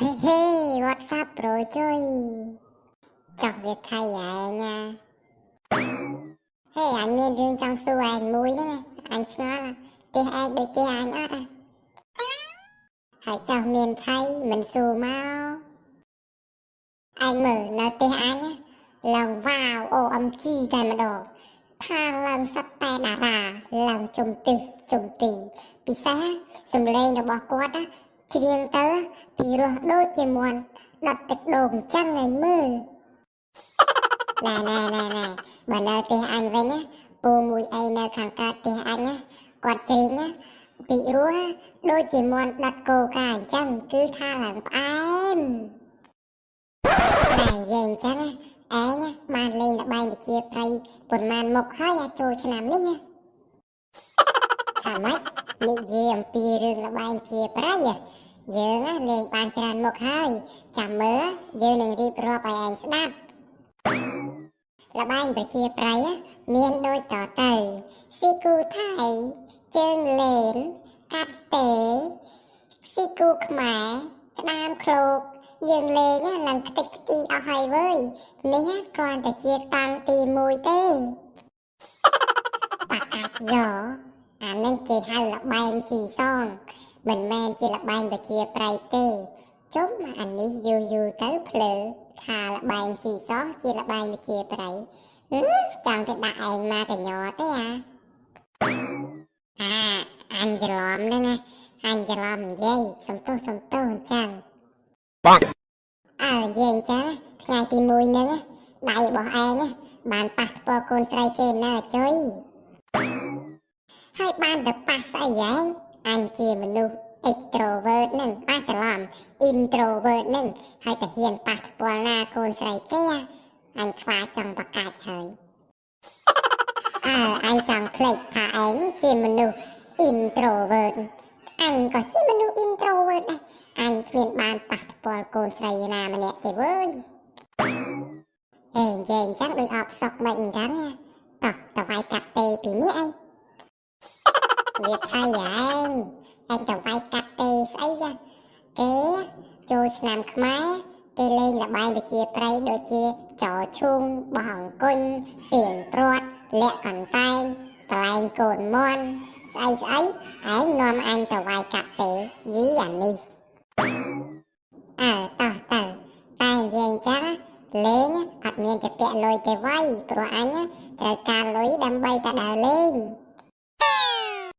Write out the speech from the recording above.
ហេហេ what's up bro ជួយចោះវាថៃឯងណាហេអញមានរឿងចង់សួរឯងមួយហ្នឹងណាអញឆ្ងល់ផ្ទះឯងដូចផ្ទះអញអត់ហ៎ហើយចោះមានថៃមិនសួរមកឯងមើលនៅផ្ទះអញណាឡើងវ៉ាវ OMG តែម្ដងថាឡើងសុទ្ធតែតារាឡើងជុំទិសជុំទីពិសេសសំឡេងរបស់គាត់ណាច្រៀងទៅពីរោះដូចជាមន់ដុតទឹកដូងអញ្ចឹងឯងមើលណែណែណែណែបើនៅផ្ទះអញវិញណាពូមួយអីនៅខាងកើតផ្ទះអញណាគាត់ច្រៀងណាពីរោះដូចជាមន់ដុតកូកាអញ្ចឹងគឺថាឡើងផ្អែមណែនិយាយអញ្ចឹងណាឯងណាបានលេងល្បែងវិជាប្រិយប៉ុន្មានមុខហើយអាចចូលឆ្នាំនេះណាថាម៉េចនិយាយអំពីរឿងល្បែងជាប្រិយយើងណាលេងបានច្រើនមុខហើយចាំមើលយើងនឹងរៀបរាប់ឲ្យឯងស្ដាប់ល្បែងប្រជាប្រិយមានដូចតទៅស៊ីគូថៃជើងលេនកាត់ទេស៊ីគូខ្មែរក្តាមឃ្លោកយើងលេងឡើងខ្ទេចខ្ទីអស់ហើយវើយនេះគ្រាន់តែជាតង់ទី1ទេបាកាច់យោអានឹងគេហៅល្បែងស៊ីសងមិនមែនជាល្បែងប្រជាប្រិយទេជុំអានេះយូរយូរទៅភ្លើថាល្បែងស៊ីសងជាល្បែងប្រជាប្រិយចង់ទៅដាក់ឯងមកកញ្ញទេអាអាអញច្រឡំហ្នឹងណាអញច្រឡំនិយាយសំទោសសំទោសអញ្ចឹង បង អើនិយាយអញ្ចឹងថ្ងៃទី1ហ្នឹងដៃរបស់ឯងបានប៉ះថ្ពាល់កូនស្រីគេនៅអចុយហើយបានទៅប៉ះស្អីឯងអញជាមនុស្ស extrovert ហ្នឹងអាចច្រឡំ introvert ហ្នឹងហើយទៅហ៊ានប៉ះថ្ពាល់ណាកូនស្រីគេអញខ្លាចចង់បកាច់ហើយអើអញចង់ភ្លេចថាឯងនេះជាមនុស្ស introvert អញក៏ជាមនុស្ស introvert ដែរអញគ្មានបានប៉ះថ្ពាល់កូនស្រីណាម្នាក់ទេវើយអេនិយាយអញ្ចឹងដូចអបសុកមិនអញ្ចឹងតោះតវាយកាត់ទេពីនេះអីវាថៃឯងឯងតវាយកាត់ទេស្អីចាគេចូលឆ្នាំខ្មែរគេលេងល្បែងវិជាប្រិយដូចជាចោឈូងបោះអង្គុញទៀងព្រាត់លាក់កន្សែងបលែងកូនមន់ស្អីស្អីឯង